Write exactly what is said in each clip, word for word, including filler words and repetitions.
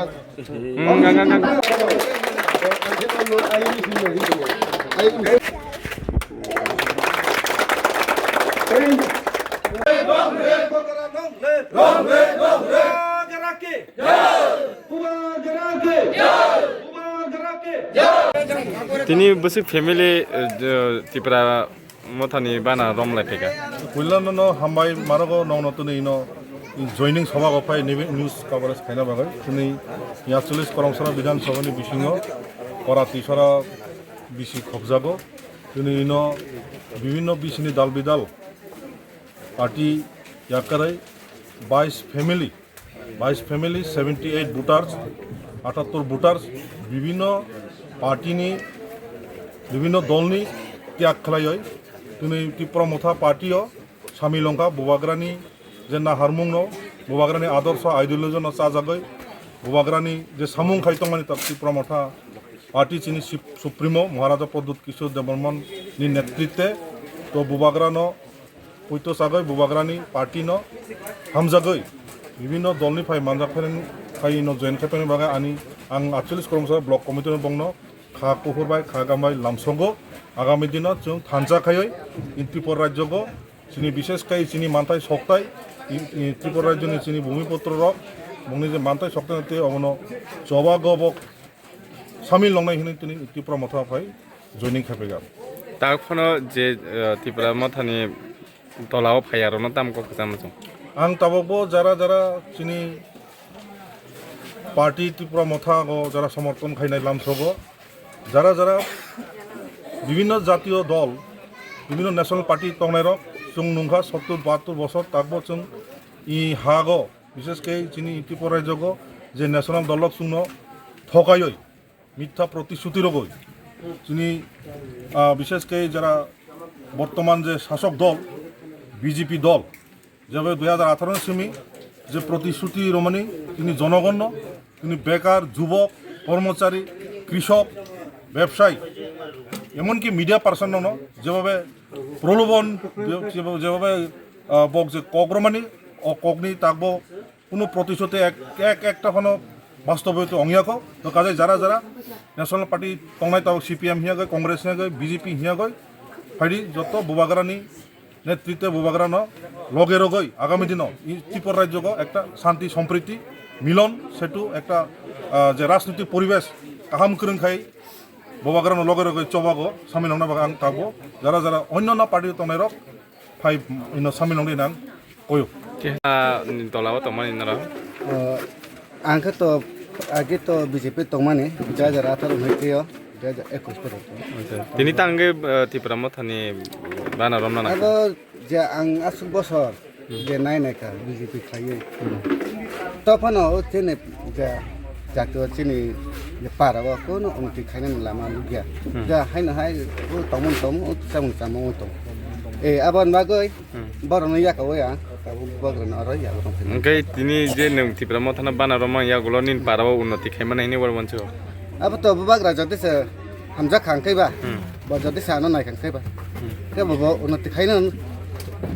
Hmm, ngang, ngang, ngang. Tini bwswk family, eh, Tipra Mothani bana rom lai phaikha. Puilano no hambai marogo nongno twnwi no joining sabha o phai nini news coverage khaina bagwi. Twnwi ya chollish Koromsora Bidhan Sabha ni bisingo Kora Tisora bisi khobjago. Twnwi no bibhinno bisini dal bidal party yakarwi bais family, bais family, seventy eight voters, atattor voters, bibhinno party ni, bibhinno dol ni tyag khlaiwi twnwi Tipra Motha party o samil wngkha. Bubagrani je naharmung no, Bubagrani adorsho ideology no chajagwi, Bubagrani je samung khai tongmani ta Tipra Motha party chini sip-, supremo Maharaja Pradyut Kishore Debbarman ni netritwe to Bubagrano poito sagwi Bubagrani party no hamjagwi bibhinno dol ni phai manjak phai no join khai tongni bagwi ani ang aatchollish Koromsora block committee no bongno kha kuphur bai kha gam bai lamsongo. Agami dino chwng thansa khaiwi in Tripura rajyogo chini bishesh kai chini manthai soktai in, in Tripura rajyoni chini bhumiputro rok bongni je manthai soktai tei obono choba gobok samil longnai hinwi tini Tipra Motha phai joining khaipaiga. Tak phano je, eh, Tipra Mothani tolao phaiya rokno tamo kok kwchangma chwng. Ang tabukbo jara jara chini party Tipra Motha go jara somorthon khainai lamsogo, jara jara bibhinno jatiyo dol, bibhinno national party tongnairok chwng nungkha sottur bahattur bosor takbo chwng i hago. Bishesh khe chini Tripura rajyogo je national dol rok chwngno thokaiwi, mitha protishruti rogwi, chini, ah, bishesh khe jara bortoman je sasok dol, B J P dol, jebe dui hajar atharo ni simi je protishruti romani chini jonogonno, chini bekar, jubok, kormochari, krishok, bebsai, emonki media person no jebhabe prolobon, je-, jebhabe, ah, bok je kok romani, o kokni takbo Kuno protishuti ek, ek, ekta phano bastoboyito ongya kho. To kajai jara jara National Party tongnai tabuk C P M hiyagoi, Congress hiyagoi, B J P hiyagoi, phaidi joto Bubagrani netritwe Bubagrano loge rogoi agami dino i Tripura rajyogo ekta shanti, sompriti, milon setu ekta, ah, je rajnitik poribesh kaham kwrwng khai Bubagrano loge rogoi chobago samil wngna bagwi ang tabuk jara jara onnyo party tongnai rok phai ino samil wngdi nang koyo. Keha ni tola o tongmani norok? O, ang khe to age to B J P tongmani, dui hajar atharo hwnkhe o, dui hajar ekwis poro. Acha. Tini tangwi, eh, Tipra Mothani bana romna nang. Abo je ang aswk bosor je nai nai kha B J P khlaiwi. Hmm. To phano o chini je jatio chini je para o kono unnoti khainani lama nukya. Hmm. Ja haino hai o tongmung tongmung o chamung chamung o tong. Eh, aboni bagwi Hmm. Borokno yakao ya, tabuk bubagrano oro yago tongphina. Hwnkhe tini je nwng Tipra Mothano bana romani yagulo nini para o unnoti khaimani hwnwi oro wansukgo. Abo to bubagra jodi se hamjak kha hwnkhe ba, Hmm. bo jodi se ano nai kha hwnkhe ba. Hmm. Khe bo, bo unnoti khaino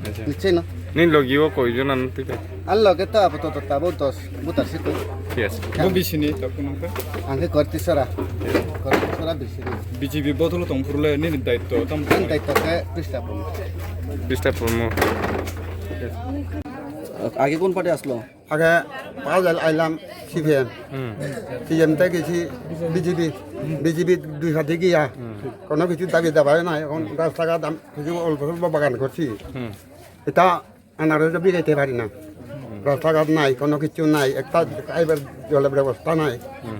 Acha. Nicheno. Nini logi o koi jona no twi kha? Ani loge to apato to tabuk dos butar si koi. Yes. Bo bisini tabuk nang kha? Ang khe Kortisora. Kortisora bisini. B J P bodolo tong phuru le nini daitto tamo? Ani daitto khe Krista Purmo. Krista Purmo. আগে কোন পার্টি আসলো? আগে পাঁচ আইলাম সিপিএম, হুম। সিপিএম থেকে গেছি BJP, BJP দুই হাতে গিয়া হুম। কোনো কিছু দাবি দাবা নাই। এখন রাস্তাঘাট আম-, কিছু অল্প স্বল্প বাগান করছি। হুম। এটা আনারসে বিকাইতে পারি না। রাস্তাঘাট নাই, কোনো কিছু নাই, একটা খাইবার জলের ব্যবস্থা নাই। হুম।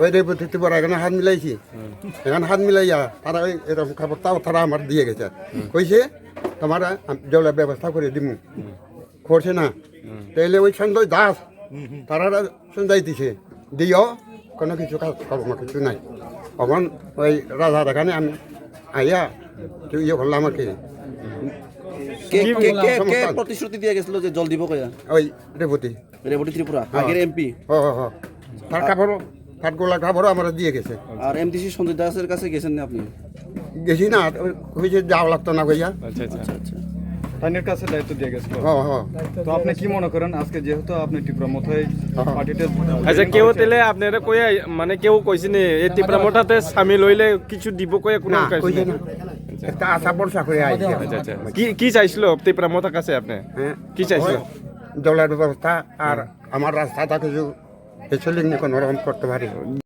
ওই রেবতী ত্রিপুরা এখানে হাত মিলাইছি। হুম। এখানে হাত মিলাইয়া তারা ওই এরকম খবরটাও তারা আমার দিয়ে গেছে। হুম। কইছে, "তোমার আম-, জলের ব্যবস্থা করে দিমু।" হুম। করছে না। হুম। তাইলে ওই সঞ্জয় দাস, হুম, হুম। তারা সঞ্জয় দিছে। দিও, কোনো কিছু কাজ কর্ম কিছু নাই। তখন ওই রাজার এখানে আমি আইয়া, কেউ ইয়ে করলাম আর কি। কে, কে, কে, কে সমস্যা। প্রতিশ্রুতি দিয়ে গেছিল যে জল দিব কইয়া? ওই রেবতী। রেবতী ত্রিপুরা, হ্যাঁ। আগের এমপি। হ্যাঁ, হ্যাঁ, হ্যাঁ। তার কাপড়, তার গোলা কাপড়ও আমরা দিয়ে গেছে। আর এমডিসি সঞ্জয় দাসের কাছে গেছেন না আপনি? গেছি না, ওই যে যাওয়া লাগতো না কইয়া। আচ্ছা, আচ্ছা। আচ্ছা, আচ্ছা। তাইনের কাছে দায়িত্ব দিয়ে গেছিল। হ্যাঁ, হ্যাঁ। তো আপনি কি মনে করেন, আজকে যেহেতু আপনি টিপ্রা মথাই হ্যাঁ। পার্টিতে আচ্ছা, কেউ তাহলে আপনারা কইয়া, মানে, কেউ কইছেনি এই টিপ্রা মথাতে সামিল হইলে কিছু দিব কইয়া কোনো না, কইছে কইছে না? না। একটা আশা ভরসা করে আইছি। আচ্ছা, আচ্ছা। কি, কি চাইছিল টিপ্রা মথার কাছে আপনি? হ্যাঁ। কি চাইছিল? ওই জলের ব্যবস্থা আর আমার রাস্তাটা কিছু ফেসিলিটি কোনো রকম করতে পারি।